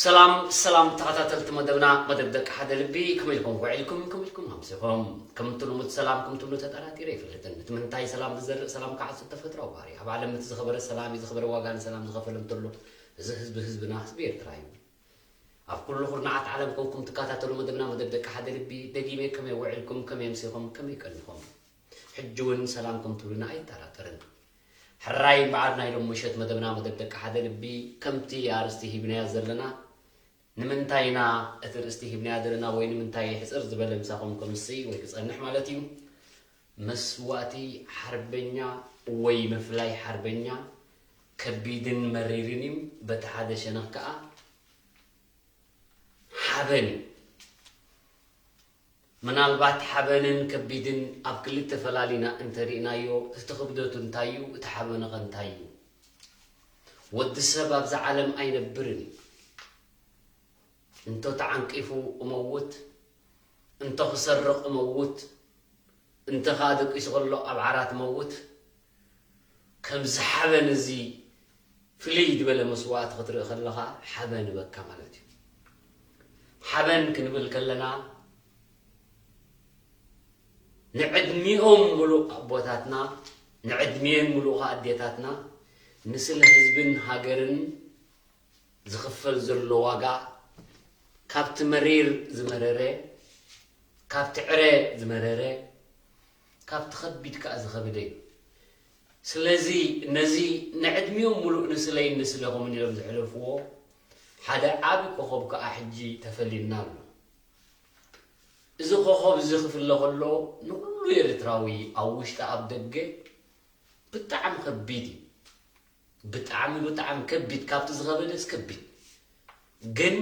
ሰላም ሰላም ተኸታተልቲ መደብና፣ መደብ ደቂ ሓደ ልቢ፣ ከመይ ኢልኩም ውዒልኩም፣ ከመይ ኢልኩም ኣምሲኹም? ከምቲ ልሙድ ሰላም ከም ትብሉ ተጠራጢረ ኣይፈልጥን። እቲ ምንታይ ሰላም ዝዘርእ ሰላም ክዓጽድ ተፈጥሮኣዊ ባህሪ። ኣብ ዓለም እቲ ዝኸበረ ሰላም እዩ፣ ዝኸበረ ዋጋ ንሰላም ዝኸፈለ እንተሎ፣ እዚ ህዝቢ ህዝብና፣ ህዝቢ ኤርትራ እዩ። ኣብ ኩሉ ኩርናዓት ዓለም ኮንኩም ትከታተሉ መደብና፣ መደብ ደቂ ሓደ ልቢ፣ ደጊመ ከመይ ውዒልኩም፣ ከመይ ኣምሲኹም፣ ከመይ ቀኒኹም? ሕጂ እውን ሰላም ከም ትብሉና ኣይጠራጠርን። ሕራይ እምበኣር ናይ ሎም ምሸት መደብና መደብ ደቂ ሓደ ልቢ ከምቲ ኣርእስቲ ሂብናዮ ዘለና፣ ንምንታይ ኢና እቲ ርእስቲ ሂብናዮ ዘለና ወይ ንምንታይ ሕጽር ዝበለ ምሳኹም ከምሲ ወይ ክጸንሕ ማለት እዩ። መስዋእቲ ሓርበኛ ወይ ምፍላይ ሓርበኛ ከቢድን መሪርን እዩ። በቲ ሓደ ሸነኽ ከኣ ሓበን እዩ። ምናልባት ሓበንን ከቢድን ኣብ ክልተ ፈላሊና እንተሪእናዮ፣ እቲ ክብደቱ እንታይ እዩ? እቲ ሓበንኸ እንታይ እዩ? ወዲ ሰብ ኣብዛ ዓለም ኣይነብርን እዩ። እንተ ተዓንቂፉ እመውት፣ እንተ ክሰርቕ እመውት፣ እንተ ኸኣ ደቂሱ ከሎ ኣብ ዓራት እመውት። ከምዚ ሓበን እዚ ፍልይ ዝበለ መስዋእቲ ክትርኢ ከለኻ ሓበን ይበካ ማለት እዩ። ሓበን ክንብል ከለና ንዕድሚኦም ምሉእ ኣቦታትና፣ ንዕድሚኤን ምሉእ ኸኣ ኣዴታትና ንስለ ህዝብን ሃገርን ዝኽፈል ዘሎ ዋጋ፣ ካብቲ መሪር ዝመረረ፣ ካብቲ ዕረ ዝመረረ፣ ካብቲ ኸቢድ ከኣ ዝኸበደ እዩ። ስለዚ ነዚ ንዕድሚኦም ምሉእ ንስለይን ንስለኹምን ኢሎም ዘሕለፍዎ ሓደ ዓቢ ኮኾብ ከኣ ሕጂ ተፈሊዩና ኣሎ። እዚ ኮኾብ እዚ ክፍለ ከሎ ንኹሉ ኤርትራዊ ኣብ ውሽጢ ኣብ ደገ ብጣዕሚ ከቢድ እዩ። ብጣዕሚ ብጣዕሚ ከቢድ፣ ካብቲ ዝኸበደስ ከቢድ። ግን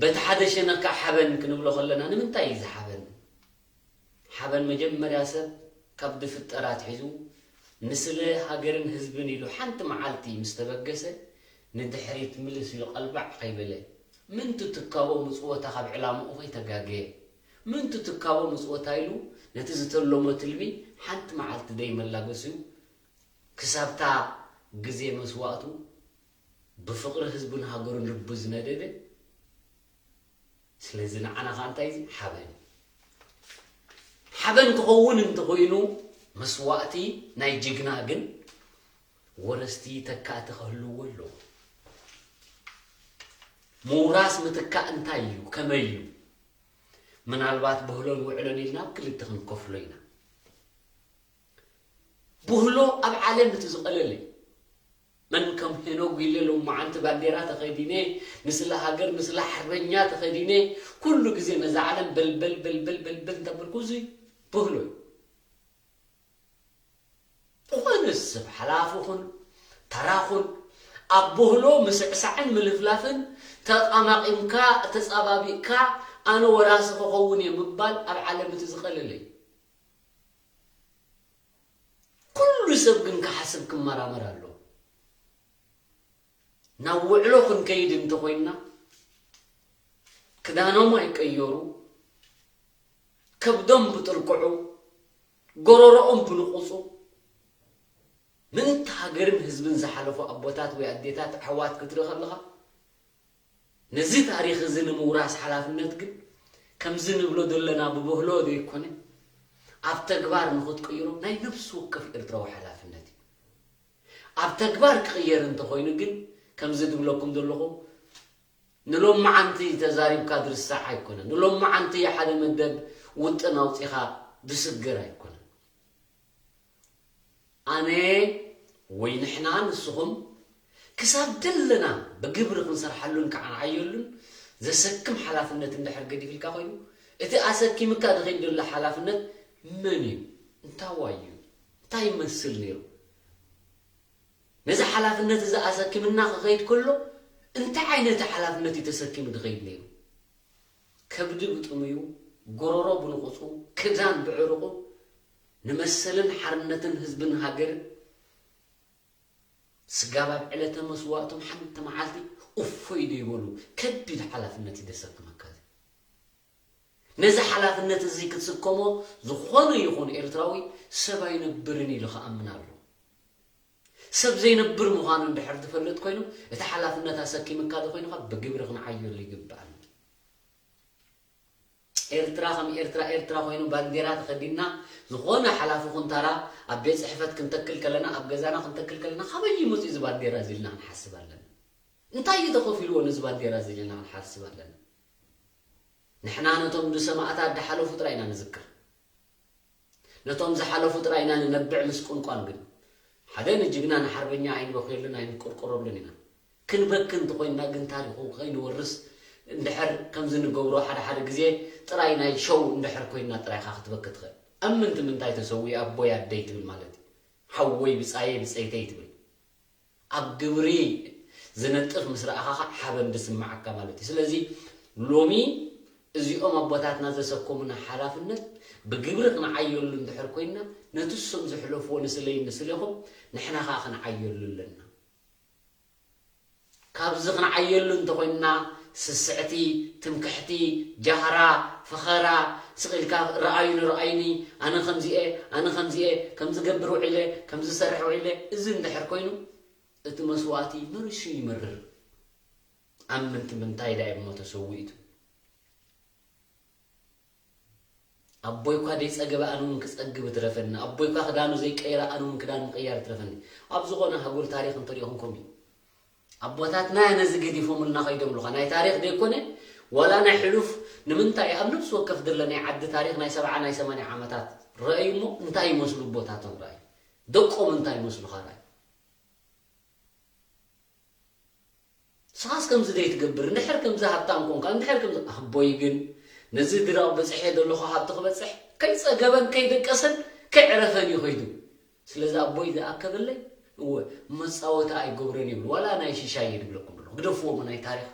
በቲ ሓደ ሸነኽ ከዓ ሓበን ክንብሎ ከለና ንምንታይ እዩ እዚ ሓበን? ሓበን መጀመርያ ሰብ ካብ ዝፍጠር ኣትሒዙ ንስለ ሃገርን ህዝብን ኢሉ ሓንቲ መዓልቲ ምስ ተበገሰ፣ ንድሕሪት ምልስ ኢሉ ቀልባዕ ከይበለ፣ ምንቱ ትካቦ ምጽወታ ካብ ዕላምኡ ከይተጋገየ፣ ምንቱ ትካቦ ምጽወታ ኢሉ ነቲ ዝተለሞ ትልሚ ሓንቲ መዓልቲ ደይመላገሱ፣ ክሳብታ ግዜ መስዋእቱ ብፍቕሪ ህዝቡን ሃገሩን ልቡ ዝነደደ። ስለዚ ንዓና ኸኣ እንታይ እዩ? ሓበን። ሓበን ክኸውን እንተኾይኑ መስዋእቲ ናይ ጅግና ግን ወረስቲ ተካእቲ ክህልዎ ኣለዎ። ምውራስ ምትካእ እንታይ እዩ? ከመይ እዩ? ምናልባት ብህሎን ውዕሎን ኢልና ኣብ ክልተ ክንከፍሎ ኢና። ብህሎ ኣብ ዓለም እቲ ዝቐለለ እዩ። መን ከም ሄኖግ ጒለ ሎመዓንቲ ባንዴራ ተኸዲነ፣ ንስለ ሃገር፣ ንስለ ሓርበኛ ተኸዲነ፣ ኩሉ ግዜ ነዛ ዓለም በልበል በልበል በልበል እንተበልኩ፣ እዚ ብህሎ እዩ። ዝኾነ ሰብ ሓላፊ ኹን፣ ተራ ኹን፣ ኣብ ብህሎ ምስዕሳዕን ምልፍላፍን ተጣማቒምካ፣ ተጻባቢቕካ፣ ኣነ ወራሲ ክኸውን እየ ምባል ኣብ ዓለም እቲ ዝቐለለ እዩ። ኩሉ ሰብ ግን ክሓስብ ክመራመር ኣሎ። ናብ ውዕሎ ክንከይድ እንተኾይንና፣ ክዳኖም ኣይቀየሩ፣ ከብዶም ብጥልቅዑ፣ ጎረሮኦም ብንቑጹ፣ ምእንቲ ሃገርን ህዝብን ዝሓለፉ ኣቦታት ወይ ኣዴታት፣ ኣሕዋት ክትርኢ ከለኻ፣ ነዚ ታሪኽ እዚ ንምውራስ ሓላፍነት ግን፣ ከምዚ ንብሎ ዘለና ብብህሎ ዘይኮነ፣ ኣብ ተግባር ንኽትቅይሮ ናይ ነፍሲ ወከፍ ኤርትራዊ ሓላፍነት እዩ። ኣብ ተግባር ክቕየር እንተኾይኑ ግን፣ ከምዚ ዝብለኩም ዘለኹ፣ ንሎመዓንቲ ተዛሪብካ ዝርሳዕ ኣይኮነን። ንሎመዓንቲ ሓደ መደብ ውጥን ኣውጺኻ ዝስገር ኣይኮነን። ኣነ ወይ ንሕና፣ ንስኹም፣ ክሳብ ደለና ብግብሪ ክንሰርሓሉን ክንዓየሉን ዘሰክም ሓላፍነት እንድሕር ገዲፍልካ ኮይኑ፣ እቲ ኣሰኪምካ ዝኸይድ ዘሎ ሓላፍነት መን እዩ? እንታዋይ እዩ? እንታይ ይመስል ነይሩ? ነዚ ሓላፍነት እዚ ኣሰኪምና ክኸይድ ከሎ፣ እንታይ ዓይነት ሓላፍነት እዩ ተሰኪሙ ዝኸይድ ነይሩ? ከብዲ ብጥሙዩ፣ ጎረሮ ብንቑጹ፣ ክዳን ብዕሩቑ፣ ንመሰልን ሓርነትን ህዝብን ሃገርን ስጋብ ኣብ ዕለተ መስዋእቶም ሓንቲ መዓልቲ እፎይ ዘይበሉ ከቢድ ሓላፍነት እዩ ዘሰክመካ። ነዚ ሓላፍነት እዚ ክትስከሞ ዝኾነ ይኹን ኤርትራዊ ሰብ ኣይነብርን ኢሉ ክኣምን ኣሎ። ሰብ ዘይነብር ምዃኑ እንድሕር ትፈልጥ ኮይኑ፣ እቲ ሓላፍነት ኣሰኪምካ ዶ ኮይኑኻ ብግብሪ ክንዓየሉ ይግባእ። ኤርትራ ከም ኤርትራ፣ ኤርትራ ኮይኑ ባንዴራ ተኸዲንና፣ ዝኾነ ሓላፊ ኩንታራ ኣብ ቤት ጽሕፈት ክንተክል ከለና፣ ኣብ ገዛና ክንተክል ከለና፣ ካበይ ይመጽእ እዚ ባንዴራ እዚ ኢልና ክንሓስብ ኣለና። እንታይ እዩ ተኸፊልዎ ነዚ ባንዴራ እዚ ኢልና ክንሓስብ ኣለና። ንሕና ነቶም ንሰማእታት ዝሓለፉ ጥራይ ኢና ንዝክር። ነቶም ዝሓለፉ ጥራይ ኢና ንነብዕ ምስ ቁንቋን ግን። ሓደ ንጅግና ንሓርበኛ ኣይንበኽየሉን ኣይንቆርቆረሉን ኢና። ክንበኪ እንተኾይንና ግን ታሪኹ ከይንወርስ እንድሕር ከምዚ ንገብሮ ሓደ ሓደ ግዜ ጥራይ ናይ ሸው እንድሕር ኮይንና ጥራይ ኢኻ ክትበኪ ትኽእል። ኣብ ምንቲ ምንታይ ተሰዊኡ ኣቦይ ኣደይ ትብል ማለት እዩ። ሓወይ ብጻየይ ብጸይተይ ትብል። ኣብ ግብሪ ዝነጥፍ ምስ ረኣኻ ኸኣ ሓበን ዝስምዓካ ማለት እዩ። ስለዚ ሎሚ እዚኦም ኣቦታትና ዘሰከሙና ሓላፍነት ብግብሪ ክንዓየሉ እንድሕር ኮይንና፣ ነቲ እሶም ዘሕለፍዎ ንስለይን ንስሌኹም ንሕና ኸኣ ክንዓየሉ ኣለና። ካብዚ ክንዓየሉ እንተኾይንና፣ ስስዕቲ፣ ትምክሕቲ፣ ጃህራ፣ ፈኸራ፣ ስቕ ኢልካ ረኣዩኒ ረኣዩኒ፣ ኣነ ከምዚ'የ፣ ኣነ ከምዚ'የ፣ ከምዚ ገብር ውዒለ፣ ከምዚ ሰርሕ ውዒለ፣ እዚ እንድሕር ኮይኑ፣ እቲ መስዋእቲ መሪሹ ይመርር። ኣብ ምንቲ ምንታይ ዳይ እሞ ተሰዊእቱ? ኣቦይ እኳ ዘይጸገበ ኣነ እውን ክጸግብ እትረፈኒ። ኣቦይ እኳ ክዳኑ ዘይቀየረ ኣነ እውን ክዳን ምቕያር እትረፈኒ። ኣብ ዝኾነ ሃጉል ታሪኽ እንተሪእኹም ከምኡ እዩ። ኣቦታትና ነዚ ገዲፎምልና ከይዶም ኣለኻ። ናይ ታሪኽ ዘይኮነ፣ ዋላ ናይ ሕሉፍ፣ ንምንታይ ኣብ ነፍሲ ወከፍ ድለ ናይ ዓዲ ታሪኽ ናይ ሰብዓ ናይ ሰማንያ ዓመታት ረኣዩ እሞ እንታይ ይመስሉ ኣቦታቶም ረኣዩ። ደቆም እንታይ ይመስሉኻ ረኣዩ። ንስኻስ ከምዚ ደይትገብር፣ እንድሕር ከምዚ ሃብታም ኮንካ፣ እንድሕር ከምዚ፣ ኣቦይ ግን ነዚ ድራቕ በጺሐ ዘለኹ ሃብቲ ክበጽሕ፣ ከይጸገበን ከይደቀሰን ከይዕረፈን እዩ ከይዱ። ስለዚ ኣቦይ ዝኣከበለይ፣ እወ፣ መጻወታ ኣይገብሮን ይብሉ። ዋላ ናይ ሽሻይ እዩ ዝብለኩም ዘለኹ። ግደፍዎ እሞ ናይ ታሪኽ።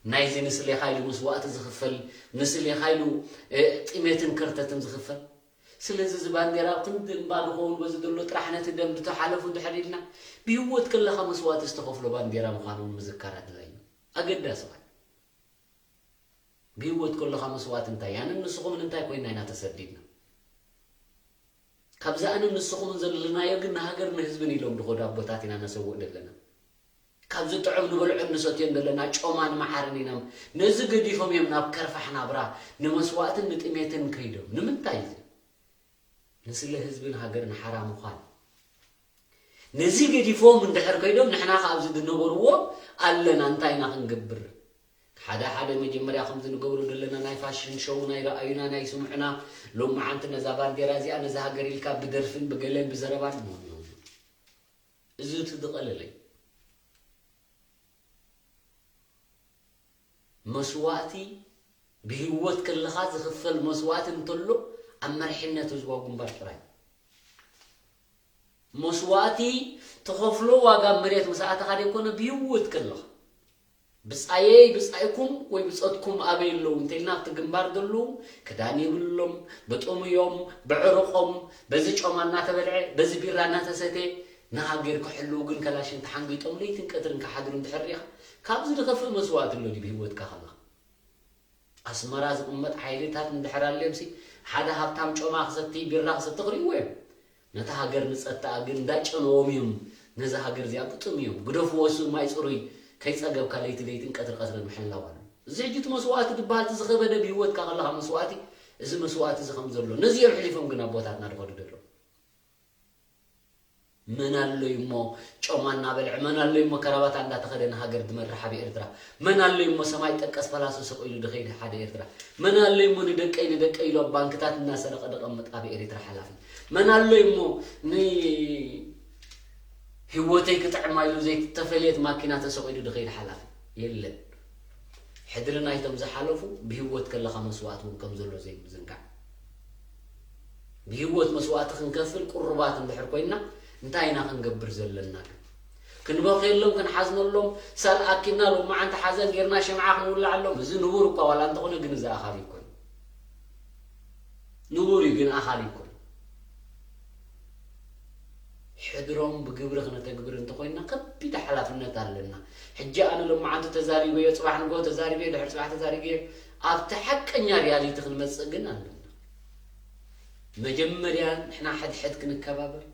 ናይዚ ንስሌኻ ኢሉ መስዋእቲ ዝኽፈል፣ ንስሌኻ ኢሉ፣ እ፣ ጥሜትን ከርተትን ዝኽፈል። ስለዚ እዚ ባንዴራ ክንዲ እምባ ዝኸውን በዚ ዘሎ ጥራሕ ነቲ ደም ዝተሓለፉ እንድሕር ኢልና፣ ብህይወት ከለኻ መስዋእቲ ዝተኸፍሎ ባንዴራ ምዃኑ እውን ምዝካር ኣድላዩ። ኣገዳሲ እዩ። ብህይወት ከለኻ መስዋእቲ እንታይ? ኣነን ንስኹምን እንታይ ኮይና ኢና ተሰዲድና? ካብዚ ኣነን ንስኹምን ዘለናዮ ግን ንሃገር ንህዝብን ኢሎም ዝኸዱ ኣቦታት ኢና ነሰውእ ዘለና። ካብ ዝጥዕም ንበልዖን ንሰትዮን ዘለና ጮማን መዓርን ኢና። ነዚ ገዲፎም እዮም ናብ ከርፋሕ ናብራ ንመስዋእትን ንጥሜትን ከይዶም። ንምንታይ እዚ? ንስለ ህዝብን ሃገርን ሓራ ምዃን። ነዚ ገዲፎም እንድሕር ከይዶም ንሕና ከ ኣብዚ ዝነበርዎ ኣለና እንታይ ኢና ክንገብር? ሓደ ሓደ መጀመርያ ከምዚ ንገብሮ ዘለና ናይ ፋሽን ሾው ናይ ረኣዩና ናይ ስምዑና ሎመዓንቲ ነዛ ባንዴራ እዚኣ ነዛ ሃገር ኢልካ ብደርፍን ብገለን ብዘረባን ኖ፣ ኖ፣ ኖ። እዚ እቲ ዝቐለለ እዩ። መስዋእቲ ብህይወት ከለኻ ዝኽፈል መስዋእቲ እንተሎ ኣብ መርሒነት ህዝባዊ ግንባር ጥራይ። መስዋእቲ ትኸፍሎ ዋጋ ኣብ መሬት ምስ ኣተኻ ደይኮነ ብህይወት ከለኻ። ብጻየይ ብጻይኩም ወይ ብጸትኩም ኣበይ ኣለዉ እንተኢልና ኣብቲ ግንባር ዘለዉ ክዳን የብሎም፣ ብጥሙዮም፣ ብዕርቖም፣ በዚ ጮማ እናተበልዐ፣ በዚ ቢራ እናተሰትየ ንሃገር ክሕልዉ ግን ከላሽን ተሓንጊጦም ለይትን ቀትርን ክሓድሩ እንድሕር ርኢኻ፣ ካብዚ ዝኸፍእ መስዋእቲ ኣሎ ድዩ ብህይወትካ ከለኻ? ኣስመራ ዝቕመጥ ሓይልታት እንድሕር ኣልዮምሲ፣ ሓደ ሃብታም ጮማ ክሰቲ፣ ቢራ ክሰቲ ክርእይዎ እዮም። ነታ ሃገር ንጸትኣ ግን እንዳጨነዎም እዮም ነዛ ሃገር እዚኣ ግጥም እዮም። ግደፍዎ፣ እሱ ማይ ጽሩይ ከይጸገብካ ለይቲ ለይትን ቀትሪ ቀትርን ምሕላው ኣሎ። እዚ ሕጂ እቲ መስዋእቲ ዝበሃል እቲ ዝኸበደ ብህይወትካ ከለኻ መስዋእቲ፣ እዚ መስዋእቲ እዚ ከም ዘሎ ነዚ እዮም ሕሊፎም ግን ኣቦታትና ዝኸዱ ዘለዉ። መን ኣሎ እሞ ጮማ እናበልዐ፣ መን ኣሎ እሞ ከራባታ እንዳተኸደነ ሃገር ዝመርሕ ኣብ ኤርትራ? መን ኣሎ እሞ ሰማይ ጠቀስ ፈላሶ ሰቕ ኢሉ ዝኸይድ ሓደ ኤርትራ? መን ኣሎ እሞ ንደቀይ ንደቀይ ኢሉ ኣብ ባንክታት እናሰረቐ ዝቐምጥ ኣብ ኤርትራ ሓላፊ? መን ኣሎ እሞ ንህይወተይ ክጥዕማ ኢሉ ዘይተፈለየት ማኪና ተሰቒሉ ዝኸይድ ሓላፊ? የለን። ሕድሪ ናይቶም ዝሓለፉ ብህይወት ከለኻ መስዋእቲ እውን ከም ዘሎ ዘይምዝንጋዕ። ብህይወት መስዋእቲ ክንከፍል ቅሩባት እንድሕር ኮይንና እንታይ ኢና ክንገብር ዘለና ግን? ክንበኽየሎም ክንሓዝነሎም ሳል ኣኪብና ሎመዓንቲ ሓዘን ጌርና ሽምዓ ክንውልዓሎም እዚ ንቡር እኳ ዋላ እንተኾነ ግን እዚ ኣኻሊ ኣይኮነን። ንቡር እዩ ግን ኣኻሊ ኣይኮነን። ሕድሮም ብግብሪ ክነተግብር እንተኾይንና ከቢድ ሓላፍነት ኣለና። ሕጂ ኣነ ሎመዓንቲ ተዛሪበዮ፣ ጽባሕ ንግሆ ተዛሪበዮ፣ ድሕሪ ጽባሕ ተዛሪበዮ፣ ኣብቲ ሓቀኛ ሪያሊቲ ክንመጽእ ግን ኣለና። መጀመርያ ንሕና ሕድሕድ ክንከባበር፣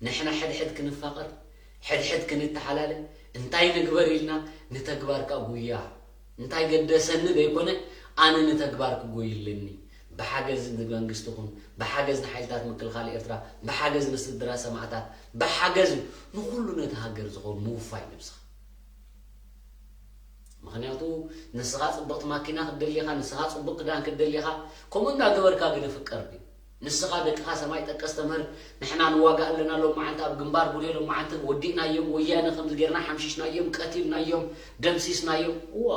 ንሕና ሕድሕድ ክንፋቐር፣ ሕድሕድ ክንተሓላለ፣ እንታይ ንግበር ኢልና ንተግባር ከኣ ጉያ። እንታይ ገደሰኒ ዘይኮነ ኣነ ንተግባር ክጎይ ኣለኒ። ብሓገዝ ንመንግስቲ ኹን፣ ብሓገዝ ንሓይልታት ምክልኻል ኤርትራ፣ ብሓገዝ ንስድራ ሰማእታት፣ ብሓገዝ ንኹሉ ነቲ ሃገር ዝኸውን ምውፋይ ነብስኻ። ምኽንያቱ ንስኻ ጽብቕቲ ማኪና ክትደሊ ኢኻ፣ ንስኻ ጽቡቕ ክዳን ክትደሊ ኢኻ፣ ከምኡ እንዳገበርካ ግን ፍቀር ድዩ? ንስኻ ደቅኻ ሰማይ ጠቀስ ተምህር፣ ንሕና ንዋጋእ ኣለና፣ ሎመዓንቲ ኣብ ግንባር ቡሬ፣ ሎመዓንቲ ወዲእናዮም፣ ወያነ ከምዚ ጌርና ሓምሺሽናዮም፣ ቀቲልናዮም፣ ደምሲስናዮም። እዋ፣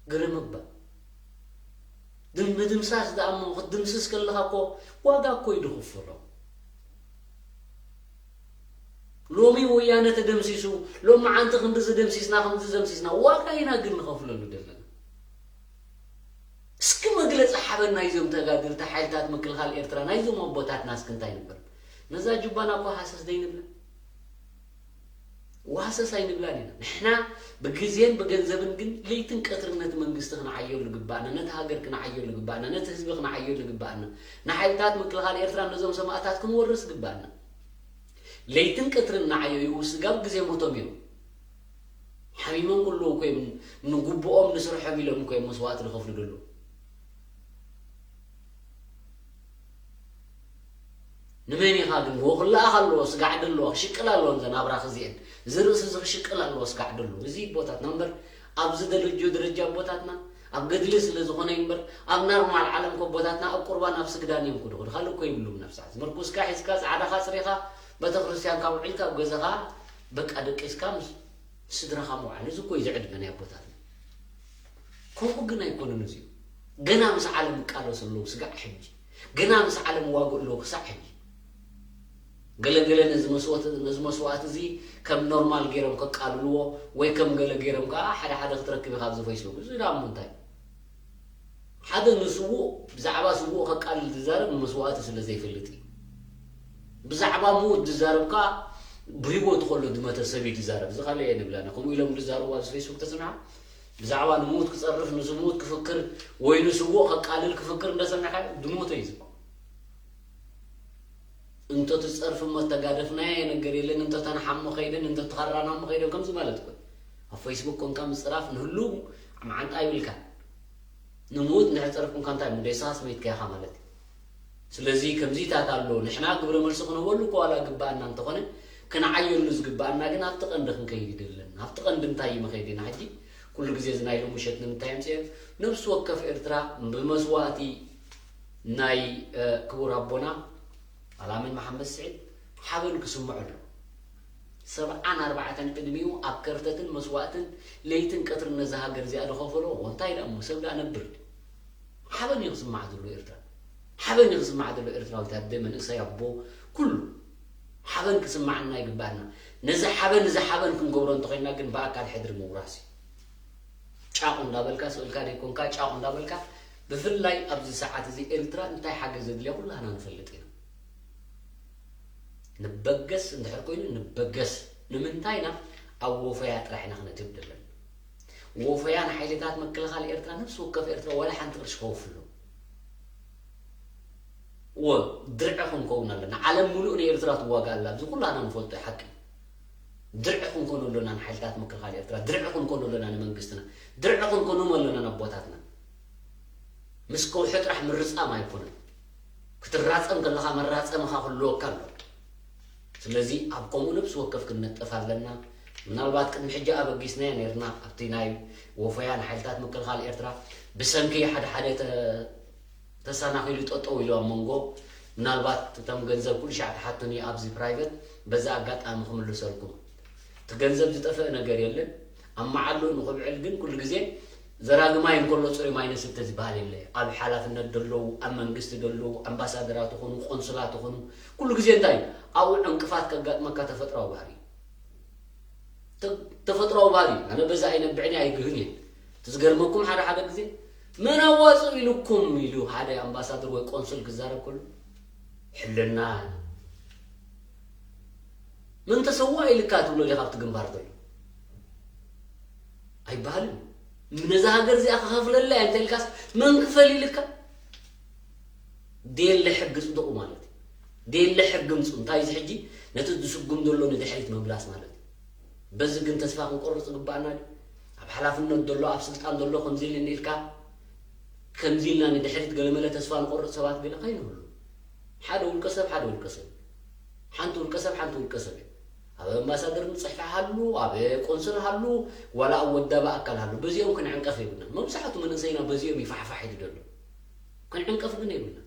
ግርም እባ። ድም-፣ ምድምሳስ ደኣ እሞ ክትድምስስ ከለኻ እኮ ዋጋ እኮ እዩ ዝኽፈሎ። ሎሚ ወያነ ተደምሲሱ፣ ሎመዓንቲ ክንድዚ ደምሲስና፣ ክንድዚ ደምሲስና፣ ዋጋ ኢና ግን ንኸፍለሉ ዘለና። እስኪ መግለጺ ሓበን ናይዞም ተጋደልቲ ሓይልታት ምክልኻል ኤርትራ፣ ናይዞም ኣቦታትና እስኪ እንታይ ንበል? ነዛ ጁባና እኮ ሃሰስ ዘይንብላ። ዋሰስ ኣይንብላን ኢና። ንሕና ብግዜን ብገንዘብን ግን ለይትን ቀትርን ነቲ መንግስቲ ክንዓየሉ ግባእና፣ ነቲ ሃገር ክንዓየሉ ግባእና፣ ነቲ ህዝቢ ክንዓየሉ ግባእና፣ ንሓይልታት ምክልኻል ኤርትራ ነዞም ሰማእታት ክንወርስ ግባእና። ለይትን ቀትርን እናዓየዩ ስጋብ ግዜ ሞቶም እዮም። ሓሚሞም ከለዉ እኮ እዮም ንግብኦም ንስርሖም ኢሎም እኮ እዮም መስዋእቲ ዝኸፍሉ ዘለዉ። ንመን ኢኻ ግን? ወ-፣ ክለኣኽ ኣለዎ፣ ስጋዕ ዶ ኣለዎ፣ ክሽቅል ኣለዎ፣ ንዘን ኣብራኽ እዚአን። እዚ ርእሲ እዚ ክሽቅል ኣለዎ፣ ስጋዕ ዶ ኣለዎ። እዚ ቦታትና እምበር፣ ኣብዚ ደረጃ፣ ደረጃ ኣቦታትና፣ ኣብ ገድሊ ስለ ዝኾነ እዩ እምበር፣ ኣብ ናርማል ዓለም እኮ ኣቦታትና ኣብ ቁርባን ኣብ ስግዳን እዮም ክድኹ። ካልእ እኮ ይብሉም ነብሳት። መርኩስካ ሒዝካ፣ ጻዕዳኻ ኣጽሪኻ፣ ቤተክርስትያንካ ውዒልካ፣ ኣብ ገዛኻ በቃ ደቂስካ ምስ ስድራኻ ምውዓል። እዚ እኮ እዩ ዝዕድመ ናይ ኣቦታትና። ከምኡ ግን ኣይኮነን እዚ። ገና ምስ ዓለም ይቃለሱ ኣለዉ ስጋዕ ሕጂ። ገና ምስ ዓለም ይዋግኡ ኣለዉ ክሳዕ ሕጂ። ገለ ገለ ነዚ መስዋእቲ፣ ነዚ መስዋእቲ እዚ ከም ኖርማል ገይሮም ከቃልልዎ ወይ ከም ገለ ገይሮም ከኣ ሓደ ሓደ ክትረክብ ኢኻ ኣብዚ ፌስቡክ። እዚ ደኣ እሞ እንታይ? ሓደ ንስዉእ ብዛዕባ ስዉእ ከቃልል ዝዛረብ ንመስዋእቲ ስለ ዘይፈልጥ እዩ። ብዛዕባ ምዉት ዝዛረብ ከኣ ብህይወቱ ከሎ ዝመተ ሰብ እዩ ዝዛረብ። እዚ ካልእ እየ ንብላና። ከምኡ ኢሎም ዝዛረቡ ኣብዚ ፌስቡክ ተሰሚዕካ? ብዛዕባ ንምዉት ክጸርፍ፣ ንስምዉት ክፍክር ወይ ንስዉእ ከቃልል ክፍክር እንደሰሚዕካ ድሞተ እዩ ዝብሎ። እንተ ትጸርፍ እሞ እተጋደፍናዮ ነገር የለን፣ እንተ ተንሓሞ ከይደን፣ እንተ ተኸራናሞ ከይደን ከምዚ ማለት እኮ እዩ። ኣብ ፌስቡክ ኮንካ ምጽራፍ ንህሉው መዓንጣ ይብልካን። ንምዉት እንድሕር ጸርፍኩምካ እንታይ እሞ ደስኻ ስሜትካ ኢኻ ማለት እዩ። ስለዚ ከምዚታት ኣሎ። ንሕና ግብረ መልሲ ክንህበሉ እኮ ዋላ ግብኣና እንተኾነ፣ ክንዓየሉ ዝግብኣና ግን ኣብቲ ቀንዲ ክንከይድ የለን። ኣብቲ ቀንዲ እንታይ እዩ መኸይድና ሕጂ? ኩሉ ግዜ እዚ ናይ ሎሚ ምሸት ንምንታይ የምጽኦ? ነብሲ ወከፍ ኤርትራ ብመስዋእቲ ናይ፣ እ፣ ክቡር ኣቦና ኣላሚን መሓመድ ስዒድ ሓበን ክስምዖ ኣሎ። ሰብዓን ኣርባዕተን ዕድሚኡ ኣብ ከርተትን መስዋእትን ለይትን ቀትርን ነዛ ሃገር እዚኣ ዝኸፈሎ እንታይ ደኣ እሞ ሰብ ደኣ ነብር ድዩ? ሓበን እዩ ክስማዕ ዘሎ ኤርትራ። ሓበን እዩ ክስማዕ ዘሎ ኤርትራዊት ኣደ፣ መንእሰይ፣ ኣቦ፣ ኩሉ ሓበን ክስማዓና ይግባኣና። ነዚ ሓበን፣ እዚ ሓበን ክንገብሮ እንተኾይና ግን ብኣካል ሕድሪ ምውራስ እዩ። ጫቑ እንዳበልካ፣ ስእልካ ዘይኮንካ ጫቑ እንዳበልካ፣ ብፍላይ ኣብዚ ሰዓት እዚ ኤርትራ እንታይ ሓገዝ ዘድልያ ኩላህና ንፈልጥ ኢና። ንበገስ እንድሕር ኮይኑ ንበገስ። ንምንታይና ኣብ ወፈያ ጥራሕ ኢና ክነትብ ዘለና። ወፈያ ንሓይልታት ምክልኻል ኤርትራ፣ ነፍሲ ወከፍ ኤርትራ ዋላ ሓንቲ ቅርሺ ከወፍሎ። ወ-፣ ድርዒ ክንከውን ኣለና። ዓለም ሙሉእ ንኤርትራ ትዋጋእ ኣላ። እዚ ኩላና ንፈልጦ ሓቂ። ድርዒ ክንኮኖ ኣሎና ንሓይልታት ምክልኻል ኤርትራ። ድርዒ ክንኮኖ ኣሎና ንመንግስትና። ድርዒ ክንኮኖም ኣሎና ነቦታትና። ምስ ከውሒ ጥራሕ ምርጻም ኣይኮነን። ክትራጸም ከለኻ መራጸምኻ ክህልወካ ኣሎ። ስለዚ ኣብ ከምኡ ነብሲ ወከፍ ክንነጥፍ ኣለና። ምናልባት ቅድሚ ሕጂ ኣበጊስናዮ ነይርና፣ ኣብቲ ናይ ወፈያ ንሓይልታት ምክልኻል ኤርትራ ብሰንኪ ሓደ ሓደ ተ-፣ ተሰናኺሉ ጠጠው ኢሉ ኣብ መንጎ፣ ምናልባት እቶም ገንዘብ ኩሉ ሻዕ ትሓቱኒ ኣብዚ ፕራይቨት፣ በዛ ኣጋጣሚ ክምልሰልኩም። እቲ ገንዘብ ዝጠፍእ ነገር የለን። ኣብ መዓልኡ ንኽብዕል ግን ኩሉ ግዜ ዘራጊ ማይ እንከሎ ጽሩይ ማይ ነስተ ዝበሃል የለ። ኣብ ሓላፍነት ዘለዉ፣ ኣብ መንግስቲ ዘለዉ፣ ኣምባሳደራት ይኹኑ፣ ቆንስላት ይኹኑ፣ ኩሉ ግዜ እንታይ እዩ? ኣብኡ ዕንቅፋት ከጋጥመካ ተፈጥራዊ ባህሪ እዩ። ተ-፣ ተፈጥራዊ ባህሪ እዩ። ኣነ በዛ ኣይነብዕን እየ፣ ኣይግህን እየ። እቲ ዝገርመኩም ሓደ ሓደ ግዜ መን ኣዋፅኡ ኢሉኩም ኢሉ ሓደ ኣምባሳደር ወይ ቆንስል ክዛረብ ከሎ፣ ሕልና፣ መን ተሰዋ ኢልካ ትብሎ ዲኻ ኣብቲ ግንባር ዘሎ? ኣይበሃልን። ነዛ ሃገር እዚኣ ክኸፍለላ እየ እንተ ኢልካስ መን ክፈል ኢልካ? ደየለ ሕጊ ጽድቑ ማለት እዩ። ደየለ ሕጊ ምጹ። እንታይ እዚ ሕጂ ነቲ ዝስጉም ዘሎ ንድሕሪት ምምላስ ማለት እዩ። በዚ ግን ተስፋ ክንቆርጽ ዝግባኣና ድዩ? ኣብ ሓላፍነት ዘሎ፣ ኣብ ስልጣን ዘሎ ከምዚ ኢልኒ ኢልካ፣ ከምዚ ኢልና ንድሕሪት ገለመለ ተስፋ ንቆርጽ ሰባት ገለ ከይንህሉ። ሓደ ውልቀ ሰብ፣ ሓደ ውልቀ ሰብ። ሓንቲ ውልቀ ሰብ፣ ሓንቲ ውልቀ ሰብ እዩ። ኣብ ኣምባሳደር ንጽሕፋ ሃሉ፣ ኣብ ቆንስል ሃሉ፣ ዋላ ኣብ ወዳቢ ኣካል ሃሉ። በዚኦም ክንዕንቀፍ የብልናን። መብዛሕቱ መንእሰይና በዚኦም ይፋሕፋሕ ኢሉ ዘሎ። ክንዕንቀፍ ግን የብልናን።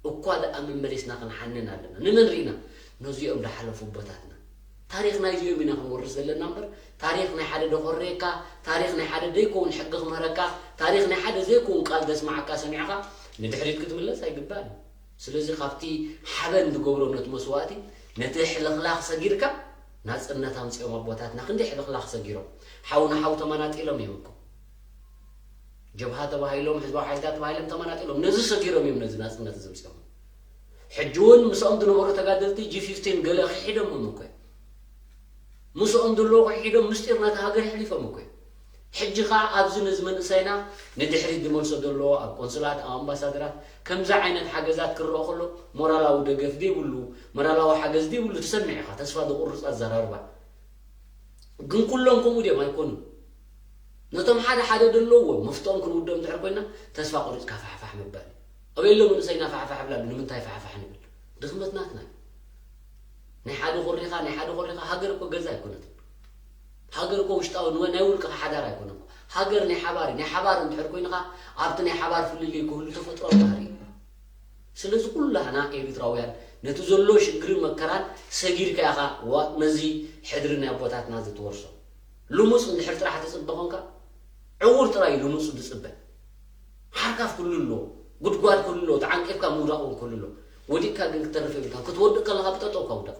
እኳ ደኣ መመሊስና ክንሓንን ኣለና። ንመን ርኢና? ነዚኦም ዝሓለፉ ኣቦታትና። ታሪኽ ናይዚኦም ኢና ክንወርስ ዘለና እምበር፣ ታሪኽ ናይ ሓደ ደኾርየካ፣ ታሪኽ ናይ ሓደ ዘይከውን ሕጊ ክምህረካ፣ ታሪኽ ናይ ሓደ ዘይከውን ቃል ዘስማዓካ ሰሚዕኻ ንድሕሪት ክትምለስ ኣይግባእን። ስለዚ ካብቲ ሓበን ዝገብሮ ነቲ መስዋእቲ፣ ነቲ ሕልኽላኽ ሰጊርካ ናጽነት ኣምጺኦም ኣቦታትና። ክንደይ ሕልኽላኽ ሰጊሮም፣ ሓው ንሓው ተመናጢሎም እዮም እኮ። ጀብሃ ተባሂሎም፣ ህዝባዊ ሓይልታት ተባሂሎም ተመናጢሎም። ነዚ ሰጊሮም እዮም ነዚ ናጽነት እዚ ኣምጺኦም። ሕጂ እውን ምስኦም ዝነበሩ ተጋደልቲ ጂ ፊፍቲን ገለ ክሒዶም እዮም እኮ። ምስኦም ዘለዉ ክሒዶም ምስጢር ናታ ሃገር ኣሕሊፎም እኮ። ሕጂ ኸኣ ኣብዚ ነዚ መንእሰይና ንድሕሪት ዝመልሶ ዘሎ ኣብ ቆንስላት፣ ኣብ ኣምባሳደራት ከምዚ ዓይነት ሓገዛት ክረአ ከሎ ሞራላዊ ደገፍ ዘይብሉ፣ ሞራላዊ ሓገዝ ዘይብሉ ትሰምዕ ኢኻ። ተስፋ ዘቑርጽ ኣዘራርባ። ግን ኩሎም ከምኡ ድዮም? ኣይኮኑን። ነቶም ሓደ ሓደ ዘለዎም መፍትኦም ክንውድኦም እንድሕር ኮይና ተስፋ ቆሪጽካ ፋሕፋሕ ምባል እዩ። ኣበይ ኣሎ መንእሰይና ፋሕፋሕ ይብል ኣሎ? ንምንታይ ፋሕፋሕ ንብል? ድኽመት ናትና እዩ። ናይ ሓደ ኮሪኻ፣ ናይ ሓደ ኮሪኻ፣ ሃገር እኮ ገዛ ኣይኮነትን። ሃገር እኮ ውሽጣዊ ንወ-፣ ናይ ውልቅኻ ሓዳር ኣይኮነን እኮ። ሃገር ናይ ሓባር እዩ። ናይ ሓባር እንድሕር ኮይንኻ ኣብቲ ናይ ሓባር ፍልልይ ክህሉ ተፈጥሯዊ ባህሪ እዩ። ስለዚ ኩላህና ኤሪትራውያን ነቲ ዘሎ ሽግርን መከራን ሰጊርካ ኢኻ ዋ-፣ ነዚ ሕድሪ ናይ ኣቦታትና ዝትወርሶ። ልሙጽ እንድሕር ጥራሕ ትጽበ ኮንካ፣ ዕዉር ጥራይ እዩ ልሙጽ ዝጽበ። ሓርካፍ ኩሉ ኣሎ፣ ጉድጓድ ኩሉ ኣሎ፣ ተዓንቂፍካ ምውዳቕ እውን ኩሉ ኣሎ። ወዲቕካ ግን ክትተርፍ የብልካን። ክትወድቕ ከለኻ ብጠጠውካ ውደቕ።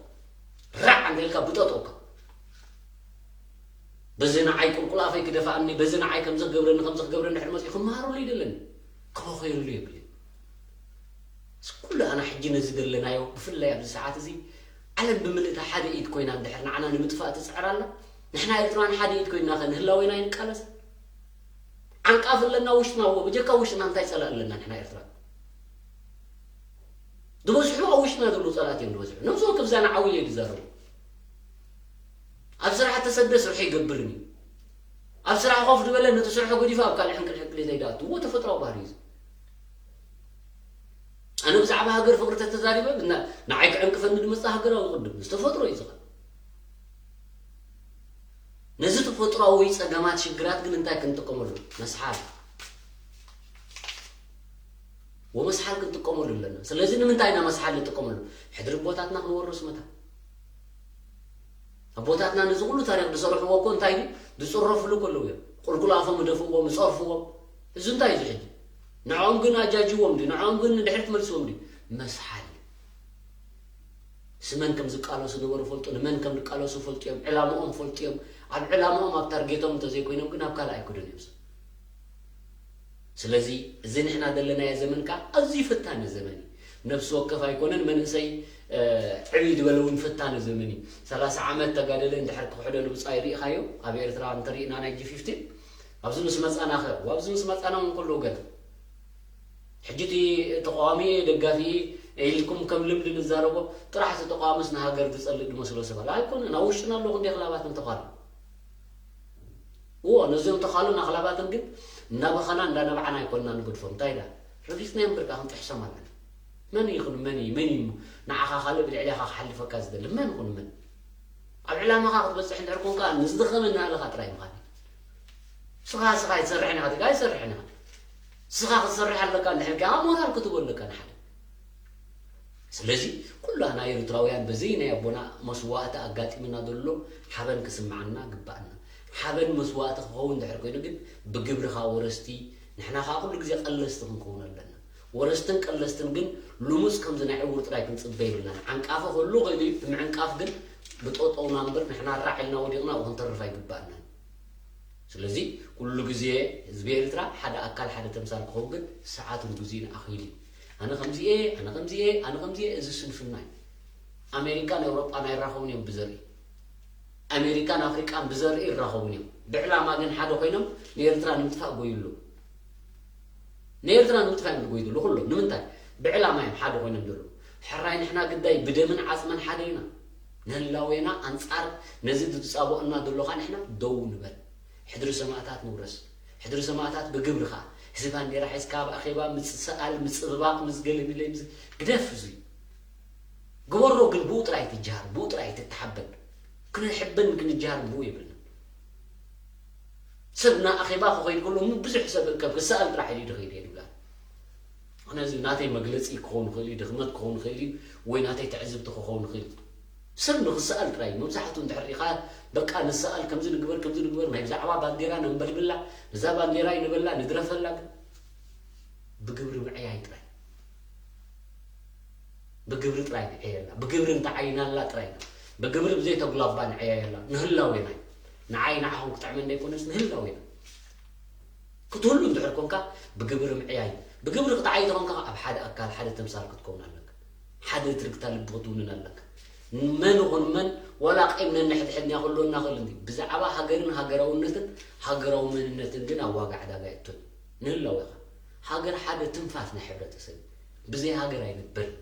ራዕ እንተ ኢልካ ብጠጠውካ። በዚ ንዓይ ቁልቁል ኣፈይ ክደፋኣኒ፣ በዚ ንዓይ ከምዚ ክገብረኒ፣ ከምዚ ክገብረኒ ድሕሪ መጺኡ ክመሃረሉ ይደለኒ። ክበኸየሉ የብልን። ኩሉ ኣና ሕጂ ነዚ ዘለናዮ፣ ብፍላይ ኣብዚ ሰዓት እዚ ዓለም ብምልእታ ሓደ ኢድ ኮይና እንድሕር ንዓና ንምጥፋእ ትጽዕር ኣላ፣ ንሕና ኤርትራውያን ሓደ ኢድ ኮይና ከ ንህላዌና ኣይንቃለስ? ዓንቃፍ ኣለና ውሽጥና፣ እዎ ብጀካ ውሽጥና እንታይ ጸላእ ኣለና ንሕና ኤርትራ? ዝበዝሑ ኣብ ውሽጥና ዘለዉ ጸላእት እዮም ዝበዝሑ። ነብሲ ወከፍ ዛና ዓው ኢለ እዩ ዝዛረቡ። ኣብ ስራሕ ተሰደ ስርሑ ይገብርን እዩ። ኣብ ስራሕ ኮፍ ዝበለ ነቲ ስርሑ ገዲፉ ኣብ ካልእ ሕንቅል ሕንቅል ዘይዳእቱ። እዎ ተፈጥራዊ ባህሪ እዩ። ኣነ ብዛዕባ ሃገር ፍቅሪ ተተዛሪበ፣ ንዓይ ክዕንቅፈኒ ድመጽእ ሃገራዊ ቅድም ዝተፈጥሮ እዩ ዝኸ ነዚ ተፈጥሮዊ ጸገማት ሽግራት ግን እንታይ ክንጥቀመሉ? መስሓል። ወመስሓል ክንጥቀመሉ ኣለና። ስለዚ ንምንታይ ኢና መስሓል ንጥቀመሉ? ሕድሪ ኣቦታትና ክንወርስ መታ። ኣቦታትና ነዚ ኩሉ ታሪኽ ዝሰርሕዎ እኮ እንታይ ድዩ? ዝጽረፍሉ ከለዉ እዮም። ቁልቁል ኣፎም ይደፍእዎም፣ ይጸርፍዎም። እዚ እንታይ እዩ እዚ ሕጂ? ንዕኦም ግን ኣጃጅዎም ድዩ? ንዕኦም ግን ንድሕሪት መልስዎም ድዩ? መስሓል። ስመን ከም ዝቃለሱ ነበሩ ፈልጡ፣ ንመን ከም ዝቃለሱ ፈልጡ እዮም፣ ዕላምኦም ፈልጡ እዮም። ኣብ ዕላምኦም ኣብ ታርጌቶም እንተዘይኮይኖም ግን ኣብ ካልእ ኣይክዱን እዮም። ስለዚ እዚ ንሕና ዘለናዮ ዘመን ከኣ ኣዝዩ ፈታኒ ዘመን እዩ። ነፍሲ ወከፍ ኣይኮነን መንእሰይ ዕብይ ዝበለ እውን ፈታኒ ዘመን እዩ። ሰላሳ ዓመት ተጋደለ እንድሕር ክሕደሉ ብጻይ ርኢኻዮ ኣብ ኤርትራ እንተሪእና ናይ ጂ ፊፍቲን ኣብዚ ምስ መጻና ኸ ኣብዚ ምስ መጻና እውን ከለዉ ገለ ሕጂ እቲ ተቃዋሚ ደጋፊ ኢልኩም ከም ልምዲ ንዛረቦ ጥራሕ እቲ ተቃዋምስ ንሃገር ዝጸልእ ዝመስሎ ሰብ ኣለ ኣይኮነን። ኣብ ውሽጥና ኣለኹ እንደ ክላባት ንተኻሉ እዎ ነዚኦም ተኻሉን ኣኽላባትን ግን እናበኸና እንዳነብዓና ኣይኮንና ንገድፎም። እንታይ ዳ ረጊጽናዮም ብርቃ ክንጥሕሶም ኣለና። መን ይኹን መን እዩ መን እዩ ንዓኻ ካልእ ብልዕሊኻ ክሓልፈካ ዝደሊ መን ይኹን መን ኣብ ዕላማኻ ክትበጽሕ እንድሕር ኮንካ ንዝደኸመ እናሃለኻ ጥራይ ምኻድ እዩ። ስኻ ስኻ ኣይትሰርሕን ኢኻ ትጋ ኣይትሰርሕን ኢኻ ስኻ ክትሰርሕ ኣለካ እንድሕር ከኣ ሞራል ክትቦ ኣለካ ንሓደ ስለዚ ኩላና ኤርትራውያን በዚ ናይ ኣቦና መስዋእቲ ኣጋጢምና ዘሎ ሓበን ክስምዓና ግባእና። ሓበን መስዋእቲ ክኸውን ድሕር ኮይኑ ግን ብግብርኻ ወረስቲ ንሕና ከዓ ኩሉ ግዜ ቀለስቲ ክንከውን ኣለና። ወረስትን ቀለስትን ግን ልሙስ ከምዚ ናይ ዕውር ጥራይ ክንጽበ የብልናን። ዓንቃፊ ክህሉ ይኽእል እዩ። እቲ ምዕንቃፍ ግን ብጠጠውና እምበር ንሕና ራዕ ኢልና ወዲቕና ኣብኡ ክንተርፍ ኣይግባእናን። ስለዚ ኩሉ ግዜ ህዝቢ ኤርትራ ሓደ ኣካል ሓደ ተምሳል ክኸውን ግን ሰዓትን ግዜን ኣኺሉ እዩ። ኣነ ከምዚ እየ፣ ኣነ ከምዚ እየ፣ ኣነ ከምዚ እየ፣ እዚ ስንፍና እዩ። ኣሜሪካን ኤውሮጳን ኣይራኸቡን እዮም ብዘርኢ። ኣሜሪካን ኣፍሪቃን ብዘርኢ ይራኸቡን እዮም። ብዕላማ ግን ሓደ ኮይኖም ንኤርትራ ንምጥፋእ ጎዩ ኣለዉ። ንኤርትራ ንምጥፋእ እዮም ዝጎዩ ዘለዉ ኩሎም። ንምንታይ? ብዕላማ እዮም ሓደ ኮይኖም ዘለዉ። ሕራይ ንሕና ግዳይ ብደምን ዓጽመን ሓደ ኢና። ንህላዌና ኣንጻር ነዚ ዝጻብኦና ዘሎ ኸኣ ንሕና ደው ንበል። ሕድሪ ሰማእታት ንውረስ። ሕድሪ ሰማእታት ብግብሪ ኸኣ። እዚ ባንዴራ ሒዝካ ኣብ ኣኼባ ምጽ-፣ ሰኣል፣ ምጽብባቕ፣ ምስ ገለ ሚለ፣ ምስ ግደፍ እዙይ። ግበሮ ግን ብኡ ጥራይ ትጀሃር፣ ብኡ ጥራይ ትተሓበን። ክንሕበን ክንጀሃር ብኡ የብልናን። ሰብ ናብ ኣኼባ ክኸይድ ከሎ ብዙሕ ሰብ እከብ ክሰኣል ጥራሕ ኢሉ ይኸይድ እየ ዝብላ። ኣነ እዚ ናተይ መግለጺ ክኸውን ይኽእል እዩ፣ ድኽመት ክኸውን ይኽእል እዩ፣ ወይ ናተይ ትዕዝብቲ ክኸውን ይኽእል እዩ። ሰብ ንኽሰኣል ጥራይ እዩ። መብዛሕትኡ እንድሕር ሪኢኻ በቃ ንሰኣል፣ ከምዚ ንግበር፣ ከምዚ ንግበር፣ ናይ ብዛዕባ ባንዴራ ነንበልብላ፣ ነዛ ባንዴራ ይንበላ፣ ንድረፈላ ግን ብግብሪ ምዕያይ ጥራይ። ብግብሪ ጥራይ ንዕየላ። ብግብሪ እንተዓይናላ ጥራይ ኢና። ብግብሪ ብዘይተጉላባ ንዕየላ። ንህላዌና እዩ። ንዓይ ንዓኹም ክጥዕመና ኣይኮነስ ንህላዌና። ክትህሉ እንድሕር ኮንካ ብግብሪ ምዕያይ። ብግብሪ ክትዓይ ተኾንካ ኣብ ሓደ ኣካል ሓደ ተምሳል ክትከውን ኣለካ። ሓደ ትርግታ ልቢ ክትውንን ኣለካ። መን ይኹን መን ዋላ ቂም ነንሕድሕድና ክህልወና ክእል እንዲ ብዛዕባ ሃገርን ሃገራውነትን ሃገራዊ መንነትን ግን ኣብ ዋጋ ዕዳጋ የእቱን። ንህላወ ኢኻ። ሃገር ሓደ ትንፋስ ናይ ሕብረተሰብ እዩ። ብዘይ ሃገር ኣይንበርን።